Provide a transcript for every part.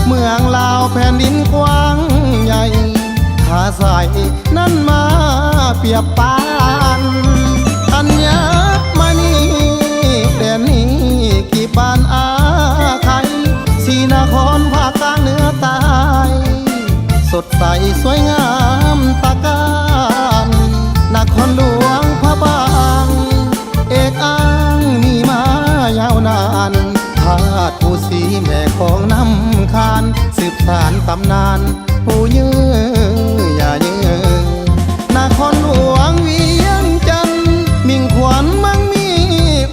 ເມືອງລາວແຜ່ນດິນກວ້າງໃຫຍ່ ຖ້າໃສນັ້ນມາປຽບປານ ອັນຍາມະນີ ແດນນີ້ກີບບານອາໄຂ ສີນະຄອນພາກກາງເໜືອໃຕ້ ສົດໃສສວຍງາມຕະການ ນະຄອນຫຼວງພະບາງ ເອກອ້າງມີມາຍາວນານ ທາດພູສີແມ່ຂອງນ້ຳຄານ ສືບສານຕຳນານປູ່ເຍີຢ່າເຍີ ນະຄອນຫຼວງວຽງຈັນ ມິ່ງຂວັນມັງມີ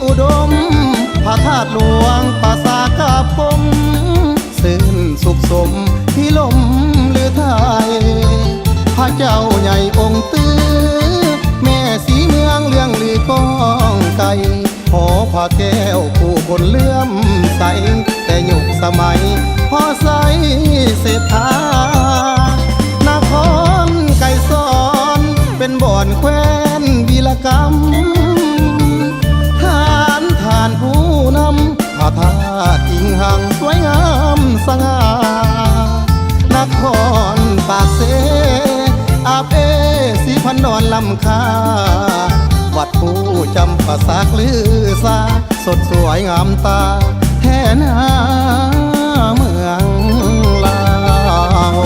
ອຸດົມ ພະທາດຫຼວງປາສາດກາບກົມ ຊື່ນສຸກສົມພິລົມລືໄທ ພະເຈົ້າໃຫຍ່ອົງຕື້ ແມ່ສີເມືອງເລື່ອງລືກ້ອງໄກ ຫໍພະແກ້ວຜູ້ຄົນເຫຼື້ອມໃສ ແຕ່ຍຸກສະໄໝພໍໄຊເສດຖາ ນະຄອນໄກສອນ ເປັນບ່ອນແຂວນວິລະກຳ ຖານ ທ່ານຜູ້ນຳ ພະທາດອີງຮັງສວຍງາມສະຫງ່າ ນະຄອນປາກເຊ ອາບເອສີພັນດອນລ້ຳຄ່າ ວັດພູຈຳປາສັກລືຊາ ສົດສວຍງາມຕາແທ້ນາເມືອງລາວ.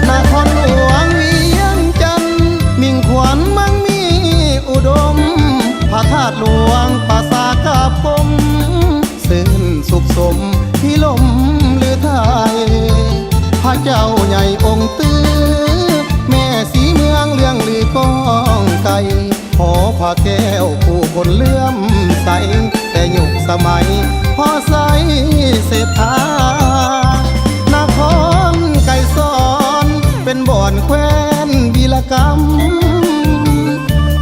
ນະຄອນຫຼວງວຽງຈັນ ມິ່ງຂວັນມັງມີອຸດົມ ພະທາດຫຼວງປາສາດກາບກົມ ຊື່ນສຸກສົມພິລົມລືໄທ ພະເຈົ້າໃຫຍ່ອົງຕື້ ແມ່ສີເມືອງເລື່ອງລືກ້ອງໄກ ຫໍພະແກ້ວຜູ້ຄົນເຫຼື້ອມໃສ ແຕ່ຍຸກສະໄໝພໍໄຊເສດຖາ ນະຄອນໄກສອນ ເປັນບ່ອນແຂວນວິລະກຳ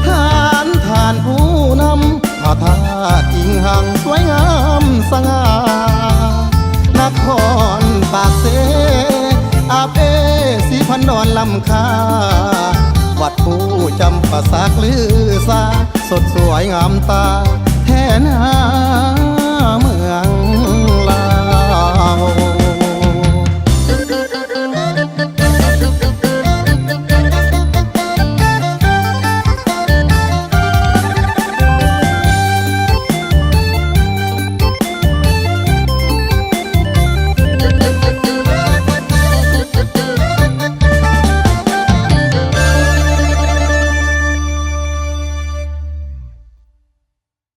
ທ່ານ ທ່ານຜູ້ນຳ ພະທາດອີງຮັງສວຍງາມສະຫງ່າ ນະຄອນປາກເຊ ອາບເອສີພັນດອນລ້ຳຄ່າ ວັດພູຈຳປາສັກລືຊາ ສົດສວຍງາມຕາແທ້ນາ